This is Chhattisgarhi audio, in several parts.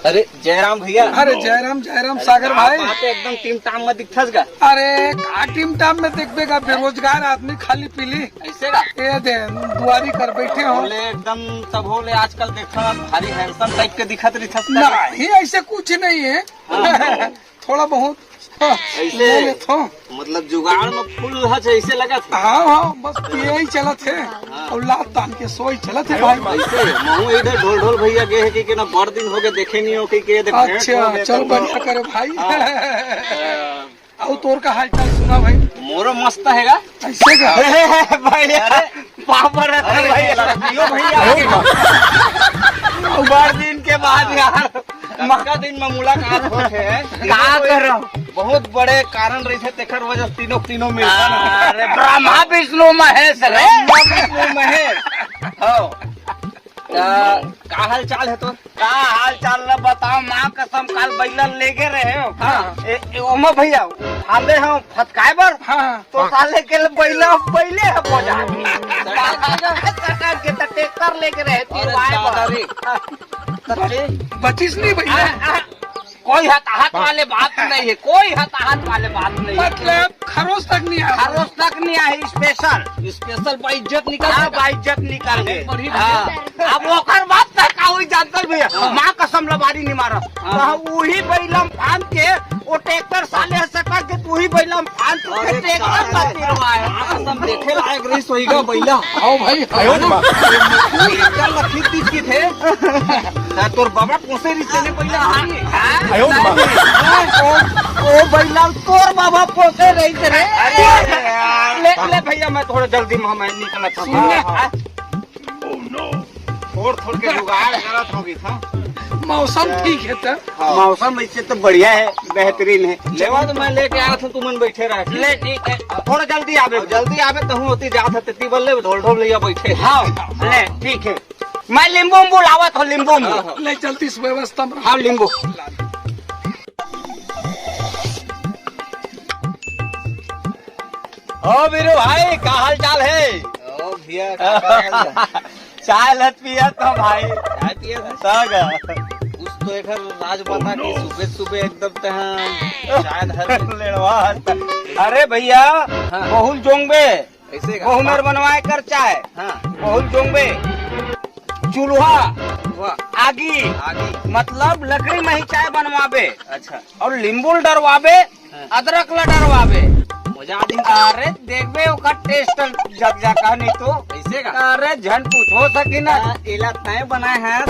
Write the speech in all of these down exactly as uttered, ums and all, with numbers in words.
अरे जयराम भैया। अरे जयराम, जयराम सागर भाई। बात एकदम टीम टाम में दिखथस गा। अरे का टीम टाम में देखबे गा, बेरोजगार आदमी खाली पीली। ऐसे का? ये दे, दुआरी कर बैठे हो। बोले एकदम तब हो ले, आजकल देखा भारी हैंडसम टाइप के दिखत रहिथस ना। नहीं, ऐसे कुछ नहीं है। हाँ। थोड़ा बहुत, हाँ, ऐसे ले लेत हो। मतलब जुगाड़ में फुल हच ऐसे लगत हे। हाँ, हाँ, बस यही चलत हे। हाँ। और लात तान के सोई चलत हे भाई। ऐसे महू इधर ढोल ढोल भैया गए हैं कि, कि ना बड़ दिन हो गए देखे नहीं हो कि, कि ये देख भेंट हो अच्छा, गए चल तो बढ़िया करे भाई। हाँ। और तोर का हाल चाल सुना भाई? मोरो मस्त हेगा। ऐसे का? अरे भाई, अरे पापड़ है अरे भाई, लड़कियों भैया आगे। बड़ दिन के बाद यार, कतका दिन में मुलाकात होत हे। का करो? बहुत बड़े कारण रहिथे, तेकर वजह से तीनों, तीनों मिलथन। अरे ब्रह्मा विष्णु महेश रे। ब्रह्मा विष्णु महेश। हो। का, का हाल चाल हे तोर? का हाल चाल ला बताओ, माँ कसम, काल बैला लेगे रहे हो। हाँ। ए, ए, ओमा भैया, फांदे हो फतकाए बर। हाँ। तो साले के ले बैला, बैले है बोझा। सटा के तो ट्रैक्टर लेके रहे, अरे तिरवाए दादा बर। रे। बचिस नहीं भैया। आ, आ, कोई हताहत वाले बात नहीं है, कोई हताहत वाले बात नहीं है। मतलब खरोच तक नहीं आया। खरोच तक नहीं आया, स्पेशल। स्पेशल बाइज्जत निकल हाँ, गया। बाइज्जत निकल गए। बड़ी हाँ। अब ओकर बात तक का हुई जानता भैया, हाँ। माँ कसम लबारी नहीं मारा। हाँ। तो वही बैलम फांद के, वो ट्रैक्टर साले सटा के तू ही बैलम फांद के अरे ट्रैक्टर साले। का तिरवाए। माँ कसम देखे लायक रही सोईगा बैला। आओ भाई, आओ ना। ट्रैक्टर लखी दी की थे। ना तोर बाबा पोसे रही चले बैला। हाँ, हाँ। आयो माँ। ओ, ओ बैला तोर बाबा पोसे रही थे रे। अरे यार। ले, ले भैया, मैं थोड़ा जल्दी में, मैं निकलत हूँ। सुन ना। हाँ, हाँ। थोड़ थोड़ के जुगाड़ करत होगी था। मौसम ठीक है तो। हाँ। मौसम वैसे तो बढ़िया है, बेहतरीन है। लेवा तो मैं लेके आया था, तुमन बैठे रह। ले ठीक है, थोड़ा जल्दी आवे। जल्दी आवे तो हूँ होती जात है, तेती बल्ले ढोल ढोल भैया बैठे। हाँ, ले ठीक है, मैं लींबू उम्बू लावत हो, लींबू उम्बू। हाँ, हाँ। ले जल्दी से व्यवस्था में। हाँ, लींबू। ओ बीरू भाई, का हाल चाल है? ओ भैया, का हाल है? चाय लत पिया तो भाई। चाय पिया था? तब। कुछ तो एक राज बता कि सुबह सुबह एकदम तहाँ चाय धर के लेड़वा। अरे भैया, हाँ। बहुल जोंगबे, ऐसे का? बहुमेर बनवाए कर चाय। हाँ। बहुल जोंगबे, चूल्हा, वाह। आगी, आगी। मतलब लकड़ी में ही चाय बनवाबे। अच्छा। और लींबू ल डरवाबे, हाँ। अदरक ला डरवाबे। मजा आ जाही। अरे देखबे ओकर टेस्ट जग जा कहा नहीं तो। कैसे का? अरे झन पूछो सकी ना। हाँ, एला तय बनाए हैं,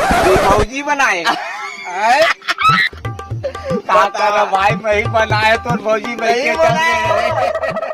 भौजी बनाए। आए? का बता। कर भाई, मैं ही बनाए तो भौजी मैं नहीं के बनाए। चल गए।